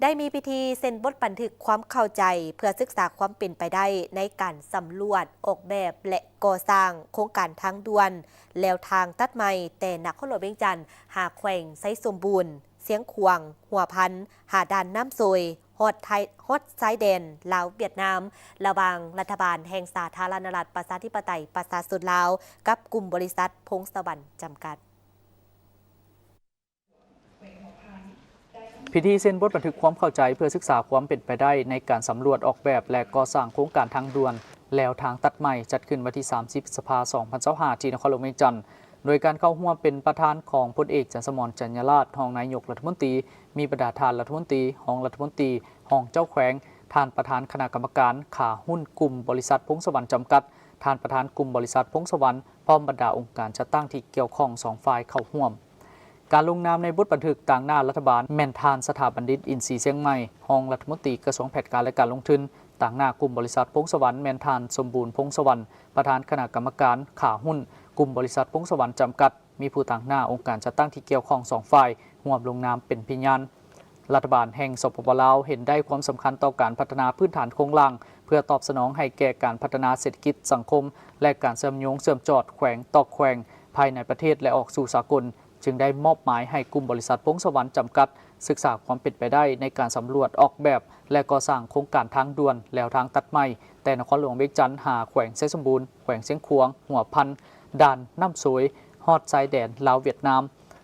ໄດ້ມີພິທີເຊັນບົດບັນທຶກຄວາມເຂົ້າໃຈ ເພື່ອສຶກສາຄວາມເປັນໄປໄດ້ໃນການສຳຫຼວດ, ອອກແບບ ແລະ ກໍ່ສ້າງໂຄງການທາງດ່ວນ ແລວທາງຕັດໃໝ່ ແຕ່ນະຄອນຫຼວງວຽງຈັນ ຫາແຂວງໄຊສົມບູນ, ຊຽງຂວາງ, ຫົວພັນ, ຫາດ່ານນ້ຳໂຊຍ, ຮອດໄທ ຮອດຊາຍແດນລາວ-ຫວຽດນາມ ລະຫວ່າງລັດຖະບານແຫ່ງສາທາລະນະລັດ ປະຊາທິປະໄຕ ປະຊາຊົນລາວ ກັບກຸ່ມບໍລິສັດ ພົງສະຫວັນ ຈຳກັດ. ພິທີເຊັນບົດບັນທຶກຄວາມເຂົ້າໃຈ ເພື່ອສຶກສາຄວາມເປັນໄປໄດ້ໃນການສຳຫຼວດ, ອອກແບບ ແລະ ກໍ່ສ້າງໂຄງການທາງດ່ວນ ແລວທາງຕັດໃໝ່ ຈັດຂຶ້ນວັນທີສາມສິບ ພຶດສະພາ ສອງພັນຊາວຫ້າ ທີ່ນະຄອນຫຼວງວຽງຈັນ, ໂດຍການເຂົ້າຮ່ວມເປັນປະທານຂອງພົນເອກ ຈັນສະໝອນ ຈັນຍາລາດ ຮອງນາຍົກລັດຖະມົນຕີ, ມີບັນດາທ່ານລັດຖະມົນຕີ, ຮອງລັດຖະມົນຕີ, ຮອງເຈົ້າແຂວງ, ທ່ານປະທານຄະນະກຳມະການ, ຂາຫຸ້ນກຸ່ມບໍລິສັດ ພົງສະຫວັນ ຈຳກັດ, ທ່ານປະທານກຸ່ມບໍລິສັດ ພົງສະຫວັນ ພ້ອມບັນດາອົງການຈັດຕັ້ງທີ່ກ່ຽວຂ້ອງສອງຝ່າຍເຂົ້າຮ່ວມ. ການລົງນາມໃນບົດບັນທຶກຕາງໜ້າລັດຖະບານ ແມ່ນທ່ານ ສະຖາບັນດິດ ອິນຊີຊຽງໃໝ່ ຮອງລັດຖະມົນຕີກະຊວງແຜນການ ແລະ ການລົງທຶນ, ຕາງໜ້າກຸ່ມບໍລິສັດ ພົງສະຫວັນ ແມ່ນທ່ານ ສົມບູນ ພົງສະຫວັນ ປະທານຄະນະກຳມະການ, ຂາຫຸ້ນກຸ່ມບໍລິສັດ ພົງສະຫວັນ ຈຳກັດ, ມີຜູ້ຕາງໜ້າອົງການຈັດຕັ້ງທີ່ກ່ຽວຂ້ອງສອງຝ່າຍ ຮ່ວມລົງນາມເປັນພະຍານ. ລັດຖະບານແຫ່ງ ສປປ ລາວ ເຫັນໄດ້ຄວາມສຳຄັນຕໍ່ການພັດທະນາພື້ນຖານໂຄງລ່າງ ເພື່ອຕອບສະໜອງໃຫ້ແກ່ການພັດທະນາເສດຖະກິດ, ສັງຄົມ ແລະ ການເຊື່ອມໂຍງເຊື່ອມຈອດແຂວງຕໍ່ແຂວງ ພາຍໃນປະເທດ ແລະ ອອກສູ່ສາກົນ, ຈຶ່ງໄດ້ມອບໝາຍໃຫ້ກຸ່ມບໍລິສັດ ພົງສະຫວັນ ຈຳກັດ ສຶກສາຄວາມເປັນໄປໄດ້ໃນການສຳຫຼວດ, ອອກແບບ ແລະ ກໍ່ສ້າງໂຄງການທາງດ່ວນ ແລວທາງຕັດໃໝ່ ແຕ່ນະຄອນຫຼວງວຽງຈັນ ຫາແຂວງໄຊສົມບູນ, ແຂວງຊຽງຂວາງ, ຫົວພັນ, ດ່ານນ້ຳໂຊຍ, ຮອດຊາຍແດນລາວ-ຫວຽດນາມ.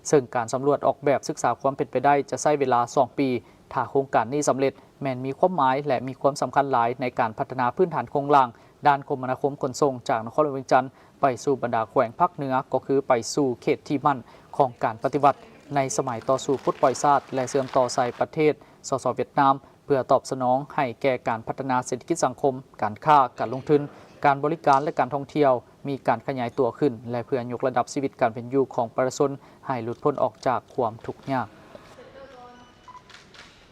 ເຊິ່ງການສຳຫຼວດອອກແບບສຶກສາຄວາມເປັນໄປໄດ້ຈະໃຊ້ເວລາສອງປີ. ຖ້າໂຄງການນີ້ສຳເລັດ, ແມ່ນມີຄວາມໝາຍ ແລະ ມີຄວາມສຳຄັນຫຼາຍໃນການພັດທະນາພື້ນຖານໂຄງລ່າງດ້ານຄົມມະນາຄົມຂົນສົ່ງ ຈາກນະຄອນຫຼວງວຽງຈັນໄປສູ່ບັນດາແຂວງພາກເໜືອ, ກໍຄືໄປສູ່ເຂດທີ່ໝັ້ນຂອງການປະຕິວັດໃນສະໄໝຕໍ່ສູ້ປົດປ່ອຍຊາດ ແລະ ເຊື່ອມຕໍ່ໃສ່ປະເທດ ສສ ຫວຽດນາມ ເພື່ອຕອບສະໜອງໃຫ້ແກ່ການພັດທະນາເສດຖະກິດສັງຄົມ, ການຄ້າ, ການລົງທຶນ, ການບໍລິການ ແລະ ການທ່ອງທ່ຽວ ມີການຂະຫຍາຍຕົວຂຶ້ນ ແລະ ເພື່ອຍົກລະດັບຊີວິດການເປັນຢູ່ຂອງປະຊາຊົນໃຫ້ຫຼຸດພົ້ນອອກຈາກຄວາມທຸກຍາກ.